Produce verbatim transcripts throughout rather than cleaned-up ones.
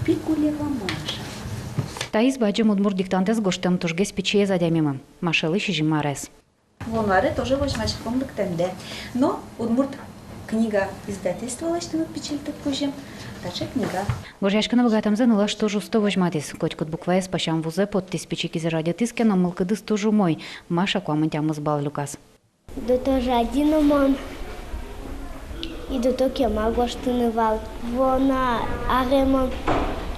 Пикулева Маша. Таиз бадӟым удмурт диктантэз гожтэм тужгес пичиез адямимы, Машалы сизьым арес. Вуоно аре тоже возьмаськом лыктэмдэ. Но Удмурт книга издательство лэсьтэмын пичильтык кузьым таӵе книга. Гожъяськыны быгатэмзэ нылаш туж усто возьматӥз. Котькуд букваез пасям вузэ поттӥз, пичи кизэ радъятӥз ке но, мылкыдыз туж умой. Маша куамын тямыс балл люказ. До то жади но мон, и до то кема гожтыны вал. Вуоно аре мон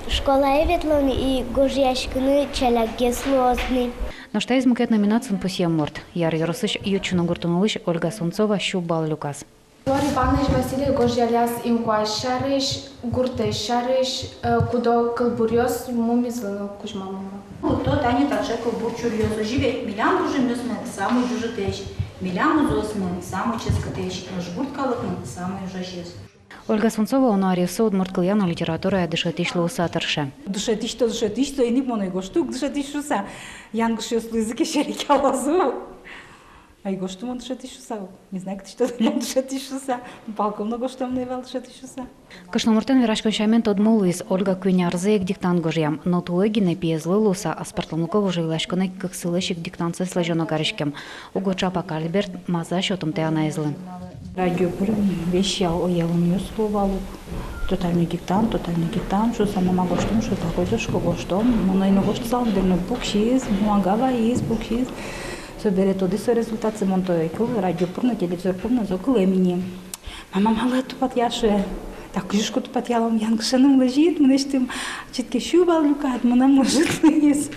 школае ветло ни, и гожъяськыны ӵалякгес луоз ни. Нош таиз мукет номинациын пусъем мурт. Яр ёросысь Ючуно гуртын улӥсь Ольга Сунцова сю балл люказ. Лорий Иванович Васильев гожъялляз инкуазь сярысь, гуртэз сярысь, э, куд-ог кылбуръёс мумизлы но кузьмамын вал. Лыкто тани таӵе кылбур чуръёс: «Озьы ведь, милям кужымъёсмы самой ӝужытэсь, милям музъёсмы самой ческытэсь, нош гурт калыкмы самой ужасез». Ольга Сунцова уно аръёсы удмурт кылъя но литературая дышетӥсь луыса тырше. Дышетӥсь-то, дышетӥсь-то, ини мон ӧй гожты ук дышетӥсь шуыса. Янгышъёс луизы ке, серекъялозы. Ӧй гожты мон дышетӥсь шуыса. Не знаю, кытысь тодӥллям дышетӥсь шуыса. Палком но гожтэм но ӧй вал дышетӥсь шуыса. Кышномуртэн вераськон сямен тодмо луиз: Ольга куинь арзэ ик диктант гожъям, но туэ гинэ пиезлы луыса аспӧртэмлыко выжыылляськыны кыксылэсь ик диктантсэс лэзёно кариськем. Уго ӵапак Альберт Маза сётымтэ анаезлы. Радио пыр весь ял, ялонъёс луо вал ук. Тотальный диктант, тотальный диктант шуыса, мама, гожтом шуыса, кудӥз ке гожтом. Мон ӧй но гожтысал, дыр но, пуксиз, бумага вайиз, пуксиз. Собере тодӥз со результатсэ, мон то ӧй кылы, радио пыр но, телевизор пыр но зо кылэм ини. Мама, малы ӧд тупатъя, шуэ. Так, кызьы ке тупатъялом, янгышен ум лэзид мынэсьтым, читке сю балл люкад, мынам ӧжыт луиз.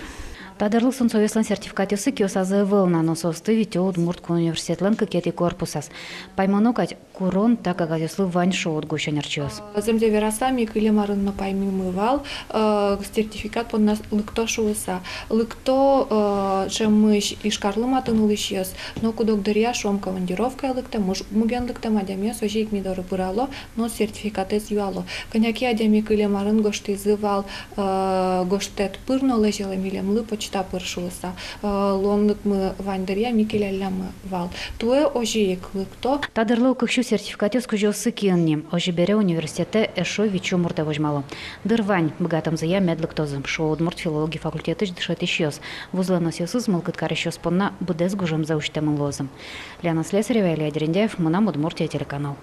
Та дырлы Сунцовъёслэн сертификатъёссы киосазы ӧвӧл на, но соосты витё Удмурт кун университетлэн кыкетӥ корпусаз. Паймоно кадь, курон та кагазъёслы вань, шуо УдГУысь ӧнерчиос. Зэмзэ вераса, ми кылем арын но паймимы вал, э, сертификат понна лыкто шуыса. Лыкто, э, ӵемысь Ижкарлы матын улӥсьёс, но куд-ог дыръя, шуом, командировкае лыктэм, муж-, муген лыктэм адямиос озьы ик ми доры пырало но сертификатэз юало. Кӧня ке адями кылем арын гожтӥзы вал, э, гожтэт пыр но лэзьылэ милемлы почта пыр шуыса. Э, луонлыкмы вань дыръя ми келяллямы вал. Туэ озьы ик лыкто. Та дырлы уксё сертификатъёс кузёоссы киын ни. Озьы бере университетэ эшшо витьсю муртэ возьмало. Дыр вань, быгатэмзыя мед лыктозы, шуо удмурт филологи факультетысь дышетӥсьёс. Вузлэн ӧсъёсыз мылкыд карисьёс понна быдэс гужемзэ усьтэмын луозы. Лена Слесарева, Илья Дерендяев, «Мынам Удмуртие» телеканал.